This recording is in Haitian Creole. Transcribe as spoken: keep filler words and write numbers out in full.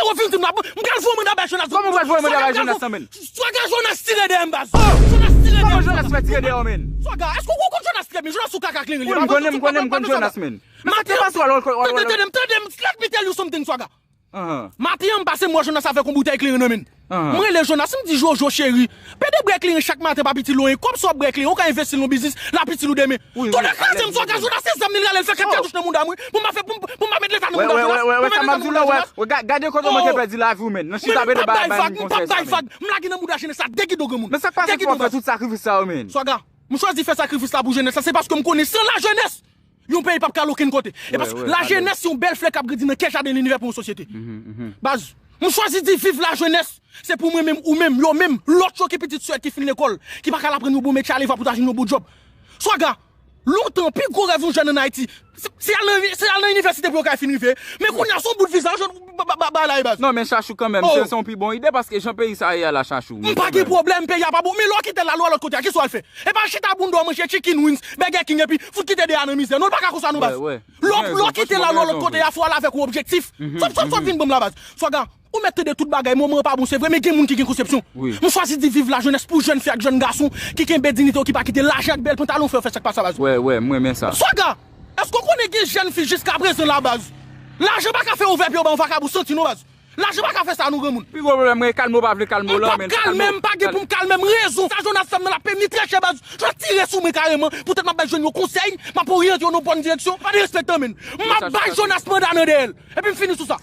Ou vin di m la, m pral voye manda bay Jonas. Kòman ou pral voye manda bay Jonas lan, menn? Swaga, Jonas tire dèyè m, baz. Jonas tire dèyè m. Kòman Jonas fè tire dèyè w, menn? Swaga, èske ou konn Jonas trè byen? Jonas ou kaka kleren li. Wi, m konnen, m konnen, m konn Jonas, menn. Maten an, tande, tande, tande m, let me tell you something, Swaga. Maten an, m pase m wè Jonas avèk yon boutèy kleren nan men l. M rele Jonas, m di, Jojo cheri, pede bwè kleren chak maten pa piti l yon kòb, sa w ap bwè kleren, ou ka envesti l nan biznis, l ap itil ou demen. Tonnè kraze m, Swaga, Jonas se zam li, l rale l fè kèk katouch nan mouda m, wi, pou m pa fè, pou m, pou m pa met leta nan mouda Jonas, pou m pa met leta nan mouda Jonas. Gade kote w manke pèdi lavi w, menn. Nan chita pede bay, bay moun konsèy sa, menn. M lage nan mouda jenès la de gido granmoun. Men sa k pase pou w ap fè tout sakrifis sa yo, menn? Swaga, m chwazi fè sakrifis la pou jenès la, se paske m konnen san lajenès, yon peyi p ap ka al okenn kote. E paske lajenès se yon bèl flè k ap grandi nan kè jaden linivè pou yon sosyete. Baz, m chwazi di viv lajenès. Se pou mwen menm, ou menm, yo menm, lòt yo ki pitit sòt ki fin lekòl, ki pa ka al aprann yon bon metye, ale va pou ta jwenn yon bon djòb. Swaga, lontan, pi gwo rèv yon jèn ann Ayiti, se, se al nan, se al nan inivèsite pou yo ka fin rive. Men kounye a, se yon bout viza, yo jwenn ba, ba, ba, ba la, e baz. Non, men Chachou, kanmenm, se, se yon pi bon ide, paske jan peyi sa ye a la, Chachou. M pa gen pwoblèm, peyi a pa bon, men lè w kite l al lòt kote a, kisa w al fè? E pa chita bounda w manje chicken wings, Burger King, epi fout kite de a nan mizè. Non, l pa ka konsa, non, baz. Lè w, lè w kite l al lòt kote a, fò w al avèk yon objektif. Sa w, sa w, sa w vin ban m la, baz. Swaga, ou mèt tande tout bagay, moman an pa bon, se vre, men gen moun ki gen konsepsyon. M chwazi di viv lajenès pou jèn fi ak jèn gason ki kenbe diyite yo, ki pa kite lajan ak bèl pantalon fè yo fè sa k pa sa, baz. Wè, wè, m renmen sa. Swaga, èske w konnen gen jèn fi jiskaprezan la, baz? Lajan pa ka fè ouvè pye w ba yon vakabon santi, non, baz. Lajan pa ka fè sa, non, granmoun. Pi gwo pwoblèm mwen, kalme w pa vle kalme w la, men kalme, m pa gen pou m kalme, m rezon. Sa Jonas fè m nan, l ap fè m ni treche, baz. Jonas tire sou mwen kareman, poutèt m ap bay jèn yo konsèy, m ap oryante yo nan bòn direksyon. Pa derespektan, menn. M ap bay Jonas manda nan dèyè l. Epi m fini sou sa.